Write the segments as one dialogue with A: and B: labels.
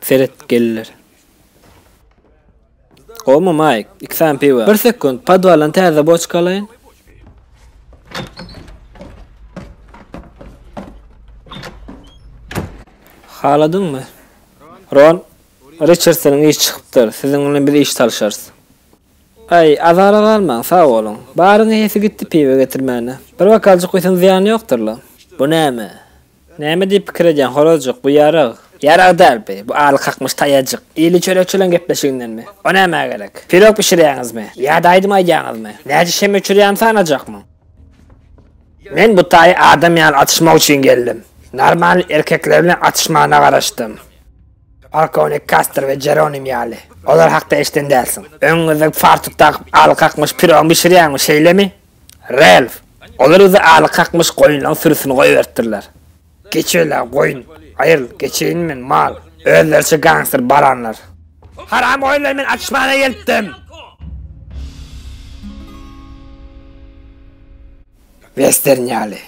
A: Seret, geldiler. Gowumy, Maýk? Iki sany piwo. Bir sekunt, podwaldan täze boçka alaýyn. Haladyňmy? Ron, Riçardsonyň işi çykypdyr. Siziň bilen biz iş salyşarys. Aý, azara galmaň, sag boluň. Baryň eýesi gitdi piwo getirmäne. Bir bokaljyk guýsaň zyýany ýokdur-la. Bu näme? Näme diýip pikir edýäň, horazjyk, bu ýarag. Ýarag däl bi, bu aly kakmyş taýajyk. Ili çörekçileň gepleşigindenmi? O nämä gerek? Pirog bişirýäňizmi? Ýa-da aýdym aýdýaňyzmy? Näçe şem öçürýäni sanajakmyň? Men bu taýy adam ýaly atyşmak üçin geldim. Normal erkekler bilen atyşmana garaşdym. Polkownik Kaster we Jeronim ýaly. Olar hakda eşiden dälsiň. Öňüňizde fartuk dakyp aly kakmyş pirog bişirýäňmi, şeýlemi? Ralf, Olar bize aly kakmyş goýunlaň sürüsini goýberipdirler. Geç öýlä, goýun. Aýryl, geçeýin men, mal. Özleriçe gangster baranlar. Haram goýunlar men atyşmana gelipdim. Western ýaly.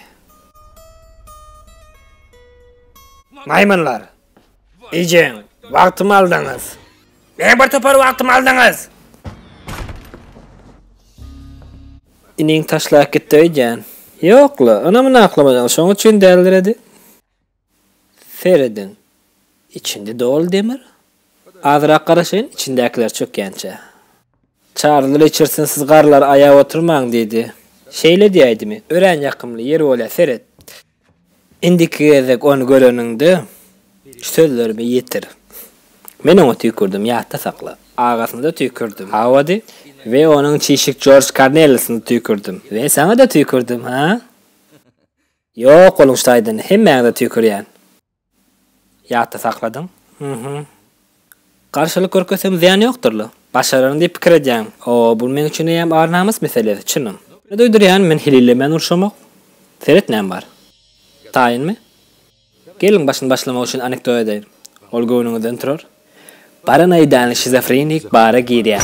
A: Maýmynlar. Ejeň, wagtymy aldyňyz. Meň bir topar wagtymy aldyňyz. Iniň taşlap gitdi öýdýän. Ýok-la, onam aklamajaň, şoň üçin däldiredi. Serediň, içinde doly demir. Azrak garaşaýyn, içindäkiler çökýänçä. Çarli Riçardson siz garlary aýap oturmaň diýdi. Şeýle diýäýdimi? Örän ýakymly, ýeri bolýa, seret. Indiki gezek ony göreniňde, şu sözlerimi ýetir. Men oňa tüýkürdim, ýatda sakla. Agasyna-da tüýkürdim. Hawady. We onuň çişik Jorj Korneliusine tüýkürdim. We saňa-da tüýkürdim, ha? Ýok boluň şu taýdan, hemmäňize tüýkürýän. Ýatda sakladyň? Mhm. Garşylyk görkezsem zyýany ýokdur-la. Başararyn diýip pikir edýäň. O, bu meň üçin eýýäm ar-namys meselesi, çynym. Ne duýdurýan, men hililemän urşamok. Seret näme bar. Taýynmy? Geliň, başyny başlamak üçin anekdot edeýin. Ol göwnüňizden turar. Paranoidalnyý şizofrenik bara girýär.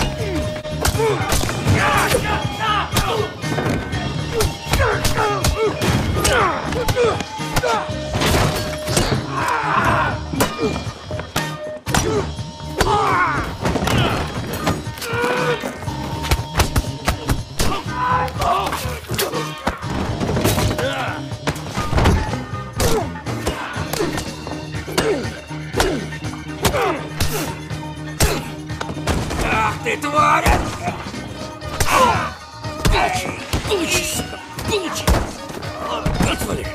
B: Ах ты, тварь! Получи, сука, получи! Отвали!